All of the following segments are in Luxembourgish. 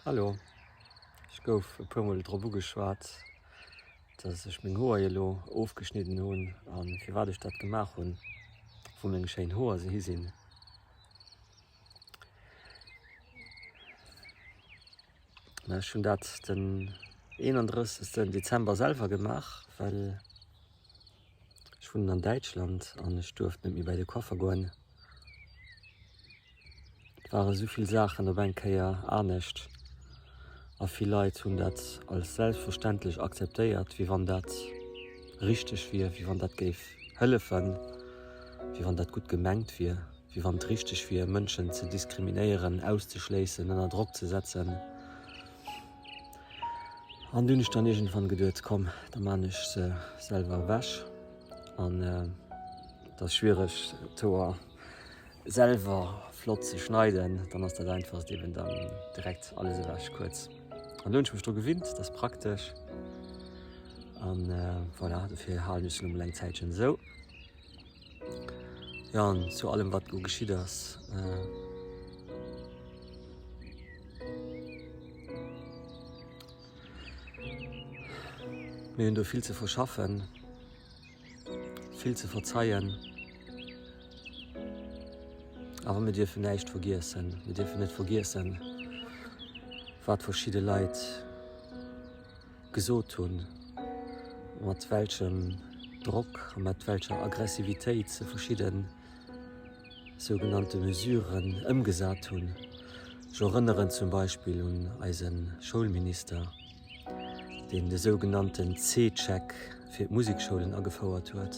Hallo, ech gouf e puer mol drop ugeschwat, dass ech meng Hoer elo ofgeschnidden hunn a firwat ech dat gemaach hunn, wou meng schéin Hoer se hi sinn. Mä ech hunn dat den 31. Dezember selwer gemaach, well ech wunnen an Däitschland an ech duerft net méi bei de Coiffer goen. Et ware sou vill Saachen op eng Kéier anescht a vill Leit hunn dat als selbstverständlech akzeptéiert, wéi wann dat richteg wier, wéi wann dat géif hëllefen, wéi wann dat gutt gemengt wier, wéi wann et richteg wier, Mënschen ze diskriminéieren, auszeschléissen, ënner Drock ze setzen. An du hunn ech dann iergendwann geduet, komm, da maan ech se selwer ewech. An et ass schwiereg, d'Hoer selwer flott ze schneiden, dann ass dat einfachst eben dann direkt alles ewech kuerz. An do hunn ech mech dru gewinnt, dat ass praktesch. An voilà, dofir halen ech se lo mol eng Zäitchen esou. Jo, an zu allem wat do geschitt ass. Mir hunn do vill ze verschaffen. Vill ze verzeien. Awer mir dierfen näischt vergiessen. Mir dierfen net vergiessen, wat verschidde Leit gesot hunn, mat welchem Drock a mat welcher Aggressivitéit se verschidde sougenannte Mesuren ëmgesat hunn. Ech erënneren zum Beispill un eise Schoulminister. deen de sougenannten C-Check fir d'Musikschoulen agefouert huet,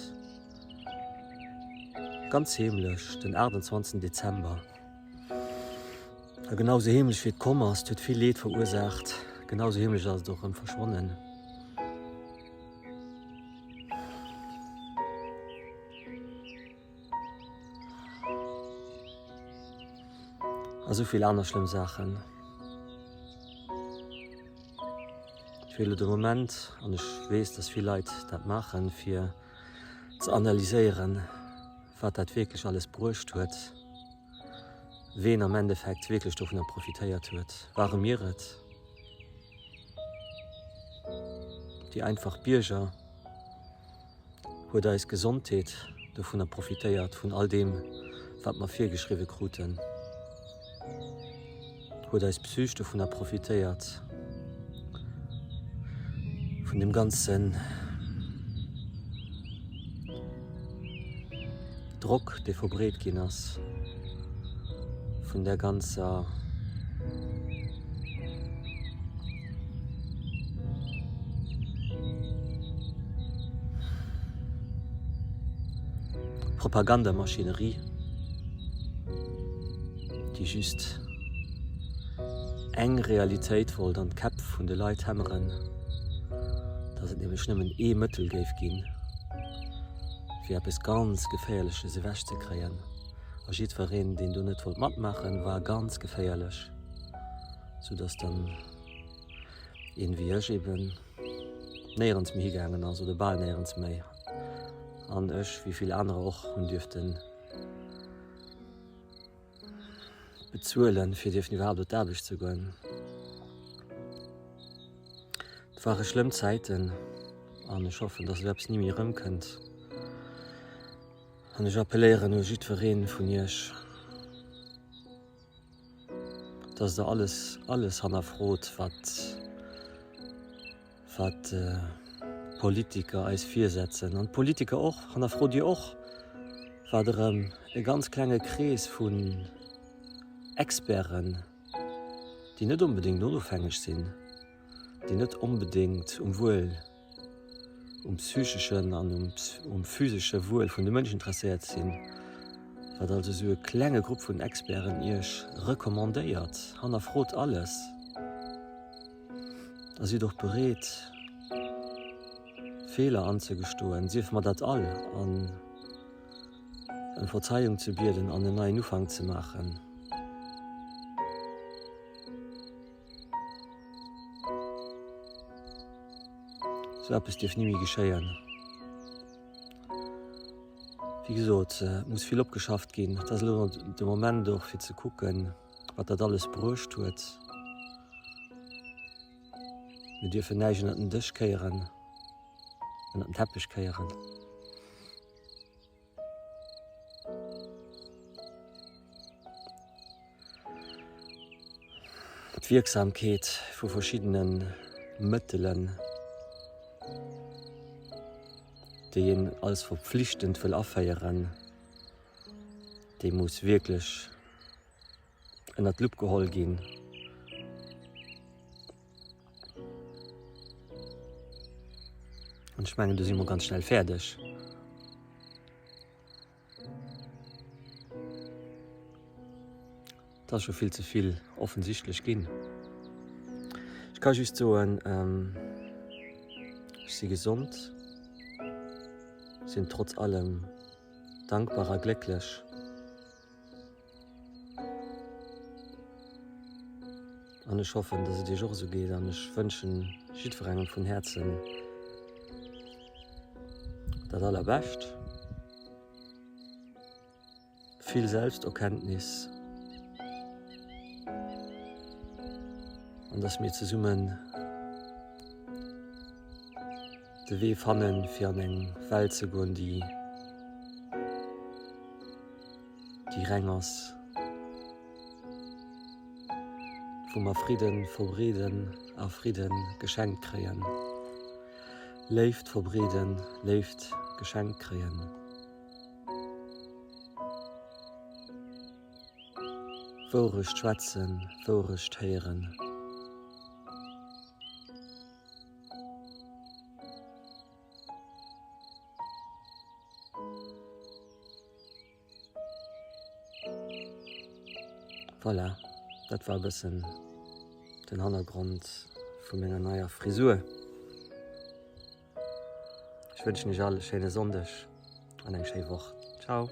ganz heemlech den 28 Dezember. A genau sou heemlech wéi et komm ass, et huet vill Leed verursaacht, genau sou heemlech ass et och erëm verschwonnen. A sou vill aner schlëmm Saachen. Ech wier elo de Moment, an ech weess, dass vill Leit dat maachen, fir ze analyséieren, wat dat wierklech alles bruecht huet, ween am Endeffekt wierklech dovunner profitéiert huet. Ware mir et, déi einfach Bierger? Huet eis Gesondheet dovunner profitéiert, vun all deem, wat mer virgeschriwwe kruten? Huet eis Psych dovunner profitéiert, vun deem ganzen Drock, dee verbreet ginn ass, vun där ganzer Propagandamaschinerie, déi just eng Realitéit wollt an d'Käpp vun de Leit hämmeren, dass et nämlech nëmmen ee Mëttel géif ginn, fir eppes ganz Geféierleches ewechzekréien. A jiddwereen, deen do net wollt matmaachen, war ganz geféierlech, soudass dann een wéi ech eben néierens méi higaangen ass oder bal néierens méi. An ech, wéi vill anerer och, hunn dierften bezuelen, fir dierfen iwwerhaapt op d'Aarbecht ze goen. Et ware schlëmm Zäiten an ech hoffen, dass esou eppes ni méi erëmkënnt. An ech appelléieren u jiddweree vun Iech, dass Der alles, alles hannerfrot, wat, wat d'Politiker eis virsetzen. An d'Politiker och, hannerfrot Dir och, wat erëm e ganz klenge Krees vun Experten, déi net onbedéngt onofhängeg sinn, déi net onbedéngt um Wuel, um psycheschen an um physesche Wuel vun de Mënschen interesséiert sinn, wat also esou e klenge Grupp vun Experten Iech recommandéiert, hannerfrot alles a sidd och bereet, Feeler anzegestoen, sief mer dat all, an ëm Verzeiung ze bieden an en neien Ufank ze maachen. Sou eppes dierf ni méi geschéien. Wéi gesot, et muss vill opgeschafft ginn. Et ass elo de Moment och fir ze kucken, wat dat alles bruecht huet. Mir dierfen näischt ënnert den Dësch kéieren, ënnert den Teppech kéieren. D'Wierksamkeet vu verschiddene Mëttelen, déi een als verpflichtend wëll aféieren, déi muss wierklech ënnert d'Lupp geholl ginn. An ech mengen, do si mer ganz schnell fäerdeg. Et ass scho vill ze vill offensichtlech ginn. Ech ka just soen, ech si gesond, sinn trotz allem dankbar a glécklech. An ech hoffen, dass et iech och esou geet an ech wënschen jiddwerengem vun Häerzen dat Allerbescht, vill Selbsterkenntnis an dass mir zesummen de Wee fannen, fir an eng Welt ze goen, déi déi reng ass, wou mer Fridden verbreeden a Fridden geschenkt kréien, Léift verbreeden, Léift geschenkt kréien. Wourecht schwätzen, Wourecht héieren. Voilà, dat war e bëssen den Hannergrond vu menger neier Frisur. Ech wënschen iech all e schéine Sonndeg an eng schéi Woch. Ciao!